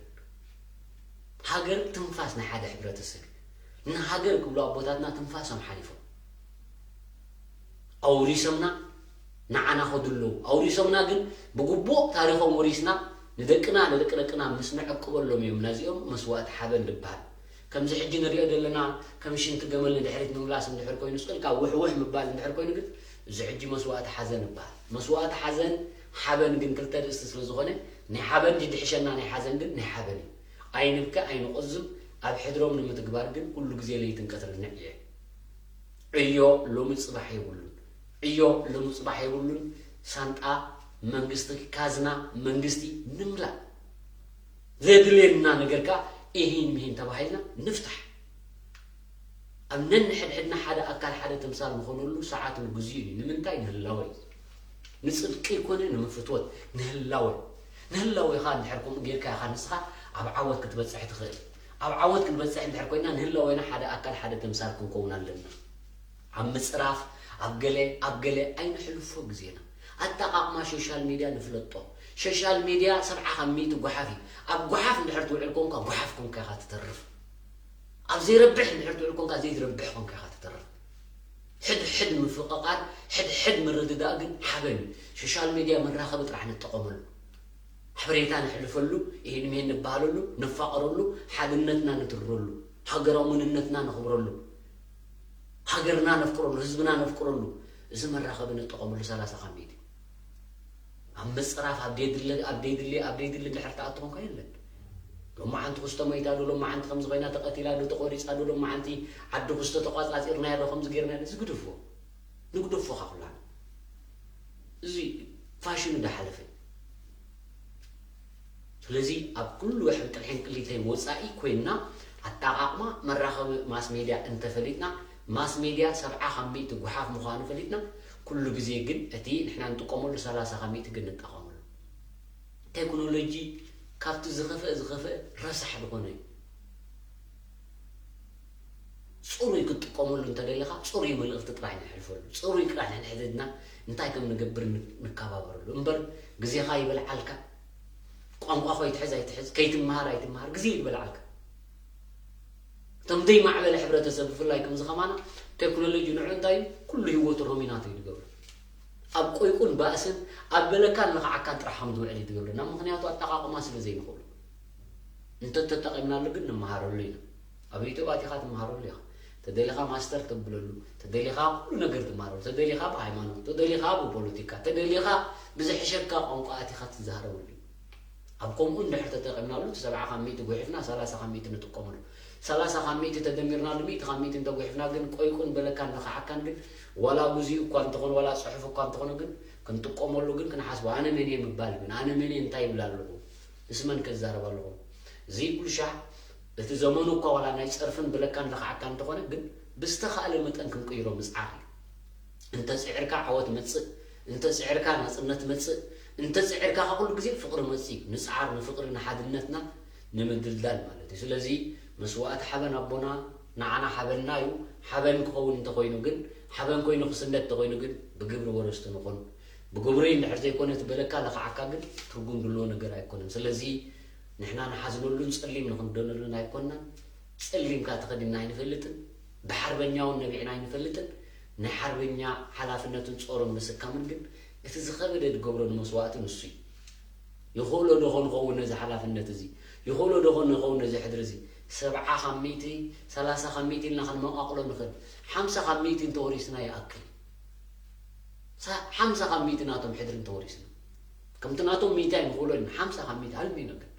ሃገር ትንፋስ ናይ ሓደ ሕብረተሰብ እዩ። ንሃገር ክብሉ ኣቦታትና ትንፋሶም ሓሊፎም ኣውሪሶምና ንዓና ከዱ ኣለዉ። ኣውሪሶምና ግን ብግቡእ ታሪኾም ወሪስና ንደቅና ንደቂ ደቅና ምስ ንዕቅበሎም እዮም ነዚኦም መስዋእቲ ሓበን ዝበሃል። ከምዚ ሕጂ ንሪኦ ዘለና ከም ሽንቲ ገመል ንድሕሪት ምምላስ እንድሕር ኮይኑ ስቕ ኢልካ ውሕውሕ ምባል እንድሕር ኮይኑ ግን እዚ ሕጂ መስዋእቲ ሓዘን ይበሃል። መስዋእቲ ሓዘን ሓበን ግን ክልተ ርእስቲ ስለ ዝኾነ ናይ ሓበን ድድሕሸና ናይ ሓዘን ግን ናይ ሓበን እዩ። ኣይንብከ ኣይንቆዝም ኣብ ሕድሮም ንምትግባር ግን ኩሉ ግዜ ለይትን ቀትርን ንዕየ። ዕዮ ሎሚ ጽባሕ የብሉን። ዕዮ ሎሚ ጽባሕ የብሉን። ሳንጣ መንግስቲ ካዝና መንግስቲ ንምላእ። ዘድልየና ነገር ከኣ ኢሂን ምሂን ተባሂልና ንፍታሕ። ኣብ ነንሕድሕድና ሓደ ኣካል ሓደ ተምሳል ንኾነሉ ሰዓትን ግዜኡን እዩ። ንምንታይ? ንህላወ እዩ። ንጽድቂ ይኮነ ንምፍትወት፣ ንህላወ። ንህላወኻ እንድሕር ከምኡ ጌርካ ኢኻ ንስኻ ኣብ ዓወት ክትበጽሕ ትኽእል። ኣብ ዓወት ክንበጽሕ እንድሕር ኮይና ንህላወና ሓደ ኣካል ሓደ ተምሳል ክንከውን ኣለና። ኣብ ምጽራፍ ኣብ ገለ ኣብ ገለ ኣይንሕልፎ ግዜና። ኣጠቓቕማ ሶሻል ሚድያ ንፍለጦ። ሶሻል ሚድያ ሰብዓ ካብ ሚእቲ ጓሓፍ እዩ። ኣብ ጓሓፍ እንድሕር ትውዕል ኮንካ ጓሓፍ ኮንካ ኢኻ ትተርፍ። ኣብ ዘይረብሕ እንድሕር ትውዕል ኮንካ ዘይትረብሕ ኮንካ ኢኻ ትተርፍ። ሕድ ሕድ ምፍቕቓር፣ ሕድ ሕድ ምርድዳእ ግን ሓበን እዩ። ሶሻል ሚድያ መራኸቢ ጥራሕ ንጠቐመሉ። ሓበሬታ ነሕልፈሉ፣ ይሄን ይሄን ንበሃለሉ፣ ንፋቐረሉ፣ ሓድነትና ንትርረሉ፣ ሃገራዊ መንነትና ነኽብረሉ፣ ሃገርና ነፍቅረሉ፣ ህዝብና ነፍቅረሉ። እዚ መራኸቢ ንጠቐመሉ ሰላሳ ካብ ሚእቲ። ኣብ ምጽራፍ ኣብ ደይድለ ኣብ ደይድለ ኣብ ደይድለ ድሕር ተኣትኾንካ የለን። ሎማዓንቲ ክስተ መይታ ዶ፣ ሎማዓንቲ ከምዚ ኮይና ተቐቲላ ዶ፣ ተቖሪጻ ዶ፣ ሎማዓንቲ ዓዲ ክስተ ተቋጻጺርናያ ዶ፣ ከምዚ ጌርና እዚ ግድፎ። ንግደፎ ኻ ኩላና። እዚ ፋሽኑ ዳሓለፈ። ስለዚ ኣብ ኩሉ ሕንቅል ሕንቅሊተይ ወጻኢ ኮይንና ኣጠቓቕማ መራኸቢ ማስ ሜድያ እንተፈሊጥና፣ ማስ ሜድያ ሰብዓ ካብ ሚእቲ ጓሓፍ ምዃኑ ፈሊጥና፣ ኩሉ ግዜ ግን እቲ ንሕና ንጥቀመሉ ሰላሳ ካብ ሚእቲ ግን ንጠቐመሉ። ቴክኖሎጂ ካብቲ ዝኸፍአ ዝኸፍአ ረሳሕ ዝኾነ እዩ። ጽሩይ ክትጥቀመሉ እንተደሊኻ ጽሩይ መልእኽቲ ጥራይ ነሕልፈሉ። ጽሩይ ጥራይ ንሕድሕድና እንታይ ከም ንገብር ን- ንከባበረሉ እምበር ግዜኻ ይበልዓልካ። ቋንቋ ከይትሕዝ ኣይትሕዝ፣ ከይትመሃር ኣይትመሃር፣ ግዜ ይበልዓልካ። እቶም ዘይማዕበለ ሕብረተሰብ ብፍላይ ከምዚ ከማና ቴክኖሎጂ ንዑ እንታይ እዩ? ኩሉ ህይወቱ ሮሚናት እዩ ዝገብሮ። ኣብ ቆይቁን ባእስን ኣብ በለካን ለኽዓካን ጥራሕ ከም ዝውዕል እዩ ዝገብረና። ምኽንያቱ ኣጠቓቕማ ስለ ዘይንኽእሉ። እንተተጠቒምናሉ ግን ንመሃረሉ ኢና። ኣብ ዩቱብ ኣቲኻ ትመሃረሉ ኢኻ። ተደሊኻ ማስተር ተብለሉ፣ ተደሊኻ ኩሉ ነገር ትመሃረሉ፣ ተደሊኻ ብሃይማኖት፣ ተደሊኻ ብፖለቲካ፣ ተደሊኻ ብዝሕሸካ ቋንቋ ኣቲኻ ትዛረበሉ እዩ። ኣብ ከምኡ እንድሕር ተጠቒምናሉ እቲ ሰብዓ ካብ ሚእቲ ጉሒፍና ሰላሳ ካብ ሚእቲ ንጥቀመሉ። ሰላሳ ካብ ሚእቲ ተደሚርናሉ ሚእቲ ካብ ሚእቲ እንተጉሒፍና ግን ቆይቁን በለካን ለኽዓካን ግን ዋላ ጉዚ እኳ እንተኾነ ዋላ ጽሑፍ እኳ እንተኾነ ግን ክንጥቀመሉ ግን ክንሓስቦ ኣነ መን እየ ምባል ግን ኣነ መን እየ እንታይ ይብል ኣለኹ? ምስ መን ከዛረብ ኣለኹ? እዚ ኩሉ ሻዕ እቲ ዘመኑ እኳ ዋላ ናይ ጸርፍን ብለካን ለኽዓካ እንተኾነ ግን ብዝተኻእለ መጠን ክንቅይሮ ምጽዓር እዩ። እንተ ጽዕርካ ዓወት መጽእ፣ እንተ ጽዕርካ ናጽነት መጽእ፣ እንተ ጽዕርካ ከ ኩሉ ግዜ ፍቕሪ መጽእ እዩ። ንጽዓር ንፍቕሪ ንሓድነትና ንምድልዳል ማለት እዩ። ስለዚ መስዋእቲ ሓበን ኣቦና ንዓና ሓበንና እዩ። ሓበን ክኸውን እንተኾይኑ ግን ሓበን ኮይኑ ክስነድ እንተኾይኑ ግን ብግብሪ ወረስቲ ንኹን። ብግብሪ እንድሕር ዘይኮነ እቲ በለካ ለኽዓካ ግን ትርጉም ድልዎ ነገር ኣይኮነን። ስለዚ ንሕና ንሓዝነሉን ጸሊም ንኽንደነሉን ኣይኮንናን። ጸሊምካ ተኸዲንና ኣይንፈልጥን፣ ብሓርበኛ እውን ነቢዕና ኣይንፈልጥን። ናይ ሓርበኛ ሓላፍነትን ጾሩን ምስካምን ግን እቲ ዝኸበደ ዝገብሮ ንመስዋእቲ ንሱ እዩ። ይኽእሎ ዶ ኾን ኸውን ነዚ ሓላፍነት እዚ? ይኽእሎ ዶ ኾን ንኸውን ነዚ ሕድሪ እዚ? ሰብዓ ካብ ሚእቲ፣ ሰላሳ ካብ ሚእቲ ኢልና ክንመቓቕሎ ንኽእል። ሓምሳ ካብ ሚእቲ እንተወሪስና ይኣክል። ሳ- ሓምሳ ካብ ሚእቲ ናቶም ሕድሪ እንተወሪስና። ከምቲ ናቶም ሚእቲ ኣይንኽእሎ ኢና። ሓምሳ ካብ ሚእቲ ኣልሚኖ ግን።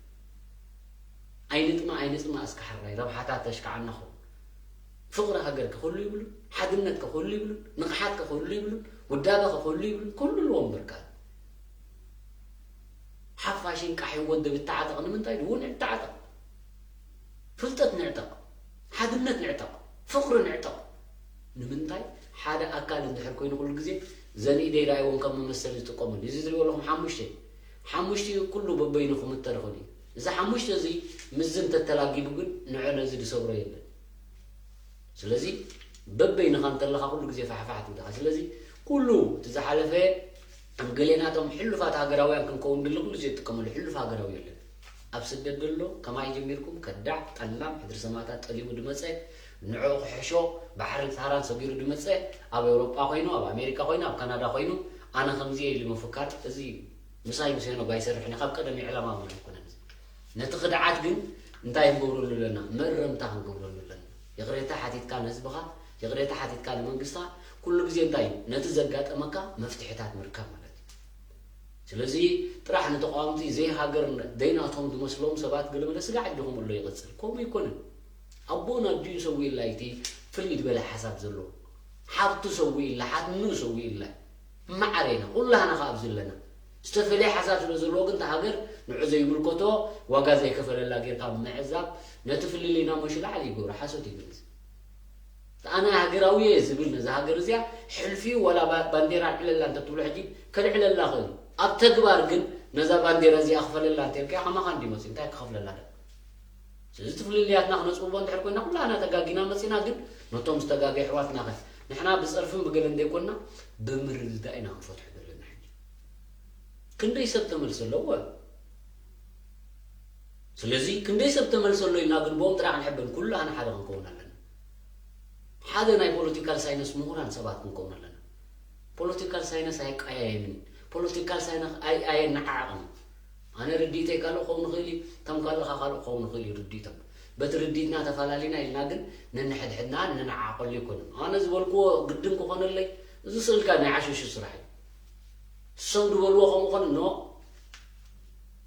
ኣይንጥማ ኣይንጽማ እስከ ሓራይ ረብሓታት ተሽካዓና ኸውን። ፍቕሪ ሃገር ክህሉ ይብሉን፣ ሓድነት ክህሉ ይብሉን፣ ንቕሓት ክህሉ ይብሉን፣ ውዳበ ክህሉ ይብሉን፣ ክህሉ ኣለዎም በርካ። ሓፋሽን ቃሒ ወደብ ይተዓጠቕ ንምንታይ ድውን ይተዓጠቕ? ፍልጠት ንዕጠቕ፣ ሓድነት ንዕጠቕ፣ ፍቕሪ ንዕጠቕ። ንምንታይ ሓደ ኣካል እንድሕር ኮይኑ ኩሉ ግዜ ዘን ኢደይ ዳይዎም ከም መመሰሊ ዝጥቀመሉ እዚ ዝሪኦ ኣለኹም ሓሙሽተ ሓሙሽተ ኩሉ በበይኑ ክምተር ይኽእል እዩ። እዚ ሓሙሽተ እዚ ምስዚ እንተተላጊቡ ግን ንዑ ነዚ ዝሰብሮ የለን። ስለዚ በበይንኻ እንተለኻ ኩሉ ግዜ ፋሕፋሕ ትብልኻ። ስለዚ ኩሉ እቲ ዝሓለፈ ከም ገሌናቶም ሕሉፋት ሃገራውያን ክንከውን ድሊ ኩሉ ግዜ ዝጥቀመሉ ሕሉፍ ሃገራዊ የለን። ኣብ ስደት ዘሎ ከማይ ጀሚርኩም ከዳዕ ጠላም ሕድሪ ሰማእታት ጠሊሙ ድመፀ ንዕኡ ክሕሾ ባሕርን ሳህራን ሰጊሩ ድመፀ ኣብ ኤውሮጳ ኮይኑ ኣብ ኣሜሪካ ኮይኑ ኣብ ካናዳ ኮይኑ ኣነ ከምዚ ኢሉ ምፍካር እዚ ምሳይ ምስ ሄኖግ ኣይሰርሕን ካብ ቀደም ዕላማ እውን ኣይኮነን። ነቲ ክድዓት ግን እንታይ ክንገብረሉ ኣለና? መእረምታ ክንገብረሉ ኣለና። ይቕሬታ ሓቲትካ ንህዝብኻ፣ ይቕሬታ ሓቲትካ ንመንግስታ፣ ኩሉ ግዜ እንታይ እዩ? ነቲ ዘጋጠመካ መፍትሒታት ምርካብ ማለት እዩ። ስለዚ ጥራሕ ንተቃወምቲ ዘይሃገር ዘይናቶም ዝመስሎም ሰባት ገለመለ ስጋዕ ዲኹም ኣሎ ይቕጽል። ከምኡ ኣይኮነን። ኣቦን ኣዲኡ ሰዊእላ እቲ ፍልይ ዝበለ ሓሳብ ዘለዎ። ሓብቱ ሰዊእላ፣ ሓትኑ ሰዊእላ። ማዕረ ኢና፣ ኩላህና ከኣ ኣብዚ ኣለና። ዝተፈለየ ሓሳብ ስለ ዘለዎ ግን እታ ሃገር ንዑ ዘይምልከቶ ዋጋ ዘይከፈለላ ጌርካ ምዕዛብ ነቲ ፍልልይና መሹ ላዕሊ ይገብሮ። ሓሶት እዩ ግን እዚ። ኣነ ሃገራዊ እየ ዝብል ነዛ ሃገር እዚኣ ሕልፊ ዋላ ባ- ባንዴራ ኣልዕለላ እንተትብሎ ሕጂ ከልዕለላ ክእል። ኣብ ተግባር ግን ነዛ ባንዴራ እዚኣ ክፈለላ እንተልካዮ ከማኻ እንዲ መፅኡ እንታይ ክኸፍለላ ዶ? ስለዚ እቲ ፍልልያትና ክነፅብቦ እንድሕር ኮይና ኩላና ተጋጊና መፂና ግን ነቶም ዝተጋገ ኣሕዋትና ኸ ንሕና ብፀርፍን ብገለን ዘይኮንና ብምርድዳእ ኢና ክንፈትሖ ዘለና ሕጂ። ክንደይ ሰብ ተመልሲ ኣለዎ? ስለዚ ክንደይ ሰብ ተመልሰሎ ኢልና ግን ብኦም ጥራሕ ክንሕበን ኩላህና ሓደ ክንከውን ኣለና። ሓደ ናይ ፖለቲካል ሳይነስ ምሁራን ሰባት ክንከውን ኣለና። ፖለቲካል ሳይነስ ኣይቀያየምን። ፖለቲካል ሳይነስ ኣይ ኣየነዓዕቕን። ኣነ ርድኢተይ ካልእ ክኸውን ይኽእል እዩ፣ ከም ካልእኻ ካልእ ክኸውን ይኽእል እዩ ርድኢቶም። በቲ ርድኢትና ተፈላለና ኢልና ግን ነንሕድሕድና ነነዓዕቐሉ ኣይኮነን። ኣነ ዝበልክዎ ግድን ክኾነለይ እዚ ስእልካ ናይ ዓሸሹ ስራሕ እዩ። እሶም ዝበልዎ ከምኡ ኾነ ኖ።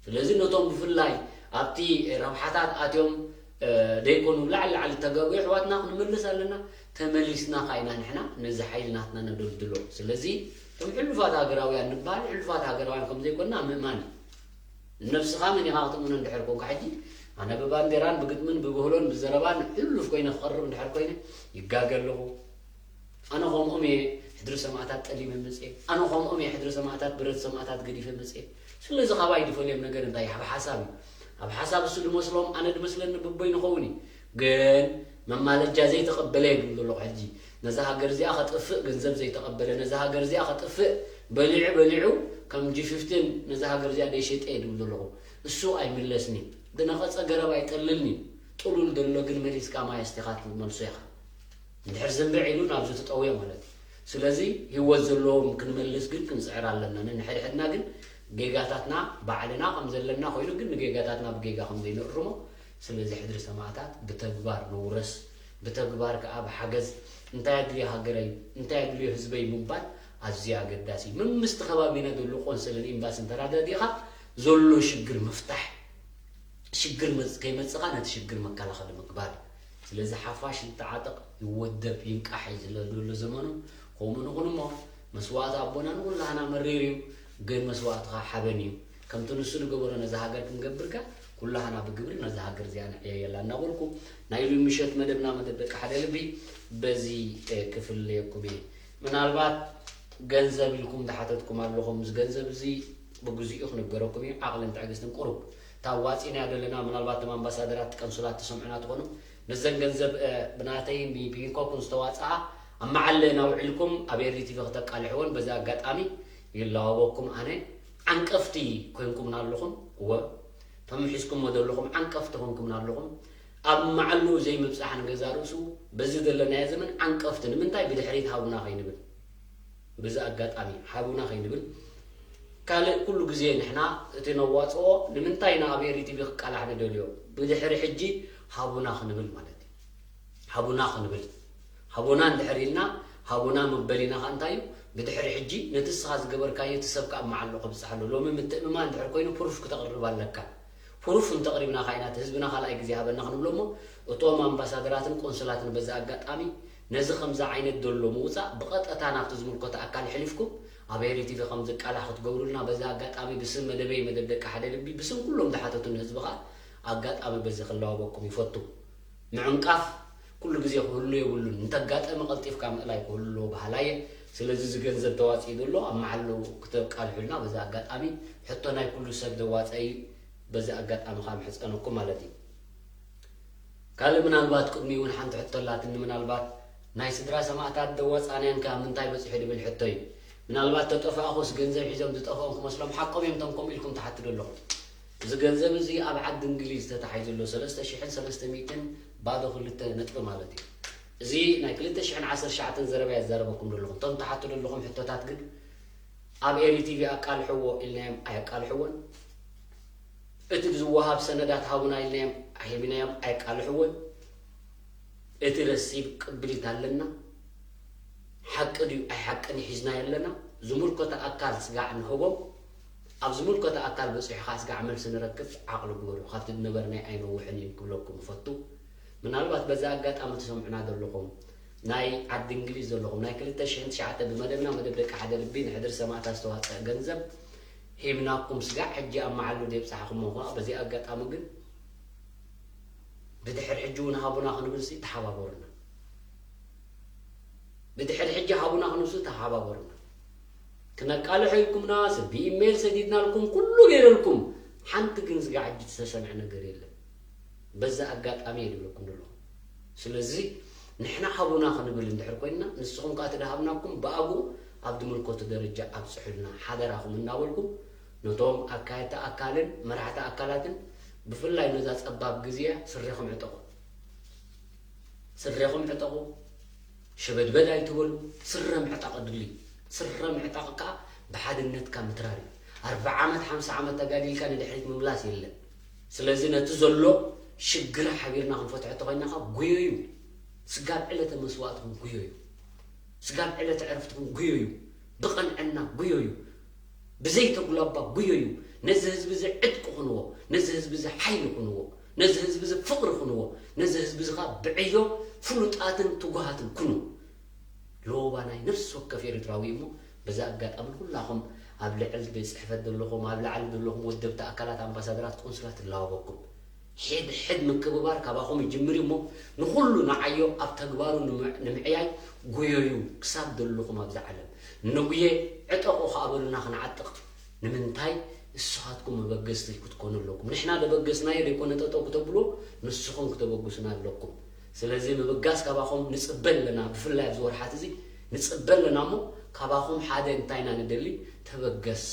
ስለዚ ነቶም ብፍላይ ኣብቲ ረብሓታት ኣትዮም ደይኮኑ ላዕሊ ላዕሊ ተጋጉ ኣሕዋትና ክንምልስ ኣለና። ተመሊስና ካይና ንሕና ነዚ ሓይሊ ናትና ነደልድሎ። ስለዚ እቶም ሕሉፋት ሃገራውያን ንበሃል ሕሉፋት ሃገራውያን ከም ዘይኮንና ምእማን እዩ። ነብስኻ መን ኢኻ ክትእምኖ እንድሕር ኮንካ ሕጂ ኣነ ብባንዴራን ብግጥምን ብብህሎን ብዘረባን ሕሉፍ ኮይነ ክቐርብ እንድሕር ኮይነ ይጋገ ኣለኹ። ኣነ ከምኦም እየ ሕድሪ ሰማእታት ጠሊመ መፅየ። ኣነ ከምኦም እየ ሕድሪ ሰማእታት ብረት ሰማእታት ገዲፈ መፅየ። ስለዚ ካባይ ዝፈልዮም ነገር እንታይ ኣብ ሓሳብ እዩ። ኣብ ሓሳብ እሱ ዝመስሎም ኣነ ዝመስለኒ ብቦይ ንኸውን እዩ። ግን መማለጃ ዘይተቐበለ እየ ድብል ዘለኹ ሕጂ። ነዛ ሃገር እዚኣ ከጥፍእ ገንዘብ ዘይተቐበለ፣ ነዛ ሃገር እዚኣ ከጥፍእ በሊዑ በሊዑ ከም ጂ ፊፍቲን ነዛ ሃገር እዚኣ ደይሸጠ እየ ድብል ዘለኹ። እሱ ኣይምለስን እዩ። ዝነቐጸ ገረብ ኣይጠልልን እዩ። ጥሉል ዘሎ ግን መሊስካ ማይ ኣስቲኻ ትመልሶ ኢኻ። እንድሕር ዝንብዕ ኢሉ ናብዚ ትጠውዮ ማለት እዩ። ስለዚ ህይወት ዘለዎም ክንመልስ ግን ክንፅዕር ኣለና። ነንሕድሕድና ግን ጌጋታትና ባዕልና ከም ዘለና ኮይኑ ግን ንጌጋታትና ብጌጋ ከም ዘይንእርሞ ስለዚ ሕድሪ ሰማእታት ብተግባር ንውረስ። ብተግባር ከዓ ብሓገዝ እንታይ ኣድልዮ ሃገረይ እንታይ ኣድልዮ ህዝበይ ምባል ኣዝዩ ኣገዳሲ እዩ። መምስቲ ከባቢና ዘሎ ቆንስልን ኤምባስን ተራዳዲእኻ ዘሎ ሽግር ምፍታሕ። ሽግር መጽ- ከይመጽኻ ነቲ ሽግር መከላኸሊ ምግባር። ስለዚ ሓፋሽ ይተዓጠቕ፣ ይወደብ፣ ይንቃሕ እዩ ዝለ- ዘሎ ዘመኑ። ከምኡ ንኹን እሞ መስዋእቲ ኣቦና ንኹላህና መሪር እዩ፣ ግን መስዋእትኻ ሓበን እዩ። ከምቲ ንሱ ዝገበሮ ነዛ ሃገር ክንገብርካ ኩላህና ብግብሪ ነዛ ሃገር እዚኣ ንዕየየላ እናበልኩ ናይ ሉይ ምሸት መደብና መደብ ደቂ ሓደ ልቢ በዚ እ፣ ክፍለየኩም እየ። ምናልባት ገንዘብ ኢልኩም ዝሓተትኩም ኣለኹም። እዚ ገንዘብ እዚ ብግዚኡ ክንገረኩም እዩ። ዓቕልን ትዕግስትን ቁሩብ ታዋፂናዮ ዘለና ምናልባት እቶም ኣምባሳደራት ቀንሱላት ትሰምዑና ትኾኑ። ነዘን ገንዘብ እ፣ ብናተይ ብፒንኮኩን ዝተዋፅኣ ኣብ መዓለ ናውዒልኩም ኣብ ኤሪ ቲቪ ክተቃልሕዎን በዚ ኣጋጣሚ ይላዋወኩም። ኣነ ዓንቀፍቲ ኮንኩምና ኣለኹም። እወ እቶም ሒዝኩሞ ዘለኹም ዓንቀፍቲ ኮንኩምና ኣለኹም። ኣብ መዓሉ ዘይምብፃሕ ንገዛ ርእሱ በዚ ዘለናዮ ዘመን ዓንቀፍቲ ንምንታይ ብድሕሪት ሃቡና ከይንብል በዚ ኣጋጣሚ ሓቡና ከይንብል ካልእ ኩሉ ግዜ ንሕና እቲ ነዋፅኦ ንምንታይ ኢና ኣብ ኤሪ ቲቪ ክቃላሕ ንደልዮ ብድሕሪ ሕጂ ሃቡና ክንብል ማለት እዩ። ሃቡና ክንብል ሃቡና እንድሕር ኢልና ሃቡና መበሊና ከዓ እንታይ እዩ? ብድሕሪ ሕጂ ነቲ እስኻ ዝገበርካዮ እቲ ሰብ ከዓ መዓሎ ክብፅሓሉ ሎሚ ምትእምማ እንድሕር ኮይኑ ፕሩፍ ክተቕርብ ኣለካ። ፕሩፍ እንተቕሪብና ከዓ ኢና እቲ ህዝብና ካልኣይ ግዜ ሃበና ክንብሎ እሞ እቶም ኣምባሳደራትን ቆንስላትን በዚ ኣጋጣሚ ነዚ ከምዚ ዓይነት ዘሎ ምውፃእ ብቐጥታ ናብቲ ዝምልከቶ ኣካል ሕሊፍኩም ኣብ ኤሪ ቲቪ ከም ዝቃላሕ ክትገብሩልና በዚ ኣጋጣሚ ብስም መደበይ መደብ ደቂ ሓደ ልቢ ብስም ኩሎም ዝሓተቱን ህዝቢ ከዓ ኣጋጣሚ በዚ ክለዋወኩም ይፈቱ። ምዕንቃፍ ኩሉ ግዜ ክህሉ የብሉን እንተጋጠመ ቀልጢፍካ ምእላይ ክህሉ ኣለዎ በሃላይ እየ። ስለዚ እዚ ገንዘብ ተዋፂኡ ዘሎ ኣብ መዓሉ ክተቃልሑልና በዚ ኣጋጣሚ ሕቶ ናይ ኩሉ ሰብ ዘዋፀ እዩ። በዚ ኣጋጣሚ ከዓ ምሕፀነኩም ማለት እዩ። ካልእ ምናልባት ቅድሚ እውን ሓንቲ ሕቶ ኣላትኒ ምናልባት ናይ ስድራ ሰማእታት ደወፃናያን ከ ምንታይ በፂሑ ድብል ሕቶ እዩ። ምናልባት ተጠፋእኹስ ገንዘብ ሒዞም ዝጠፍኦም ክመስሎም ሓቆም እዮም ቶም ከምኡ ኢልኩም ትሓትዱ ኣለኹም። እዚ ገንዘብ እዚ ኣብ ዓዲ እንግሊዝ ተታሒዙ ኣሎ ሰለስተ ሽሕን ሰለስተ ሚእትን ባዶ ክልተ ነጥቢ ማለት እዩ። እዚ ናይ ክልተ ሽሕን ዓሰርተ ትሽዓተን ዘረባ እየ ዝዛረበኩም ዘለኹም። እቶም ትሓትዱ ኣለኹም ሕቶታት ግን ኣብ ኤሪ ቲቪ ኣቃልሕዎ ኢልናዮም ኣየቃልሕዎን። እቲ ዝወሃብ ሰነዳት ሃቡና ኢልናዮም ሂብናዮም ኣየቃልሕዎን። እቲ ረሲብ ቅብሊት ኣለና። ሓቂ ድዩ ኣይሓቅን ሒዝናዮ ኣለና። ዝምልከቶ ኣካል ስጋዕ ንህቦም። ኣብ ዝምልከቶ ኣካል በፂሑ ከዓ ስጋዕ መልሲ ንረክብ። ዓቕሊ ግበሩ። ካብቲ ዝነበርናይ ኣይነውሕን እዩ ክብለኩም እፈቱ። ምናልባት በዚ ኣጋጣሚ ትሰምዑና ዘለኹም ናይ ዓዲ እንግሊዝ ዘለኹም ናይ ክልተ ሽሕን ትሽዓተ ብመደብና መደብ ደቂ ሓደ ልቢ ንሕድሪ ሰማእታት ዝተዋፀአ ገንዘብ ሂብናኩም ስጋዕ ሕጂ ኣብ መዓሉ ደይብፃሕኹም ምዃ በዚ ኣጋጣሚ ግን ብድሕር ሕጂ እውን ሃቡና ክንብል ሲ ተሓባበሩና። ብድሕሪ ሕጂ ሃቡና ክንሱ ተሓባበሩና። ክነቃልሖ ኢልኩምና፣ ሰብ ብኢሜይል ሰዲድናልኩም፣ ኩሉ ገይረልኩም፣ ሓንቲ ግን ስጋዕ ሕጂ ዝተሰምዐ ነገር የለን። በዛ ኣጋጣሚ እየ ዝብለኩም ዘለኹ። ስለዚ ንሕና ሃቡና ክንብል እንድሕር ኮይንና፣ ንስኹም ከኣ ተደሃብናኩም ብኣግኡ ኣብ ዝምልከቱ ደረጃ ኣብጽሑልና ሓደራኹም እናበልኩም፣ ነቶም ኣካየድቲ ኣካልን መራሕቲ ኣካላትን ብፍላይ ነዛ ጸባብ ግዜ ስሬኹም ዕጠቑ። ስሬኹም ዕጠቑ። ሸበድበድ ኣይትበሉ። ስረ ምዕጣቕ ድልዩ። ስረ ምዕጣቕ ከኣ ብሓድነትካ ምትራር እዩ። ኣርብዓ ዓመት ሓምሳ ዓመት ተጋዲልካ ንድሕሪት ምምላስ የለን። ስለዚ ነቲ ዘሎ ሽግር ሓቢርና ክንፈትሖ ተኾይና ከኣ ጉዮዩ። ስጋብ ዕለተ መስዋእትኩም ጉዮዩ። ስጋብ ዕለተ ዕረፍትኩም ጉዮዩ። ብቐንዕና ጉዮዩ። ብዘይተጉላባ ጉዮዩ። ነዚ ህዝቢ እዚ ዕጥቂ ኩንዎ። ነዚ ህዝቢ እዚ ሓይሊ ኩንዎ። ነዚ ህዝቢ እዚ ፍቕሪ ኩንዎ። ነዚ ህዝቢ እዚ ከኣ ብዕዮ ፍሉጣትን ትጉሃትን ኩኑ። ሎባ ናይ ነፍሲ ወከፍ ኤርትራዊ እሞ በዛ ኣጋጣሚ ንኩላኹም ኣብ ልዕል ቤት ጽሕፈት ዘለኹም፣ ኣብ ላዕሊ ዘለኹም ወደብቲ ኣካላት፣ ኣምባሳደራት፣ ቆንስላት ትላወበኩም። ሕድ ሕድ ምክብባር ካባኹም ይጅምር እሞ ንኹሉ ንዓዮ ኣብ ተግባሩ ንምዕ- ንምዕያይ ጉዮዩ ክሳብ ዘለኹም ኣብዛ ዓለም። ንጉየ ዕጠቑ ከኣ በሉና ክንዓጥቕ። ንምንታይ? ንስኻትኩም መበገስቲ ክትኮኑ ኣለኩም። ንሕና ደበገስናዮ ደይኮነ ጠጠው ክተብልዎ ንስኹም ክተበግሱና ኣለኩም። ስለዚ ምብጋስ ካባኹም ንጽበ ኣለና። ብፍላይ ኣብዚ ወርሓት እዚ ንጽበ ኣለና እሞ ካባኹም ሓደ እንታይ ኢና ንደሊ? ተበገስ።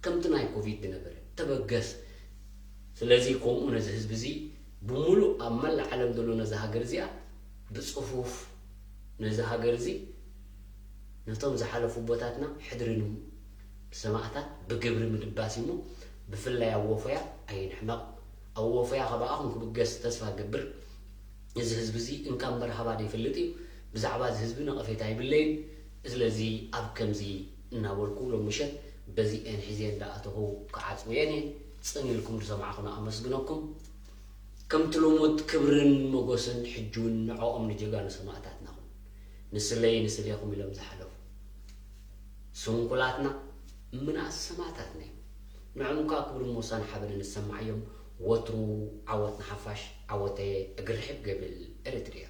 ከምቲ ናይ ኮቪድ ዝነበረ ተበገስ። ስለዚ ከምኡ ነዚ ህዝቢ እዚ ብምሉእ ኣብ መላእ ዓለም ዘሎ ነዚ ሃገር እዚኣ ብጽፉፍ ነዚ ሃገር እዚ ነቶም ዝሓለፉ ኣቦታትና ሕድሪ ንሰማእታት ብግብሪ ምድባስ እዩ እሞ ብፍላይ ኣብ ወፈያ ኣይንሕመቕ። ኣብ ወፈያ ካባኹም ክብገስ ተስፋ እገብር። እዚ ህዝቢ እዚ እንካ እምበር ሃባ ዘይፈልጥ እዩ። ብዛዕባ እዚ ህዝቢ ነቐፌታ ኣይብለይን። ስለዚ ኣብ ከምዚ እናበልኩ ሎም ምሸት በዚኤን ሒዜን እንዳኣተኹ ክዓጽውየን እየ። ጽን ኢልኩም ዝሰማዕኹና ኣመስግነኩም። ከምቲ ልሙድ ክብርን መጎስን ሕጂ እውን ንዕኦም ንጀጋኑ ሰማእታትና ኹን። ንስለይ ንስሌኹም ኢሎም ዝሓለፉ ስንኩላትና ምንኣስ ሰማእታትና እዮም። ንዕኦም ከዓ ክብርን ሞሳን ሓበንን ዝሰማዓዮም። ወትሩ ዓወት ንሓፋሽ፣ ዓወተ እግሪ ርሕብ ገብል ኤሪትሪያ።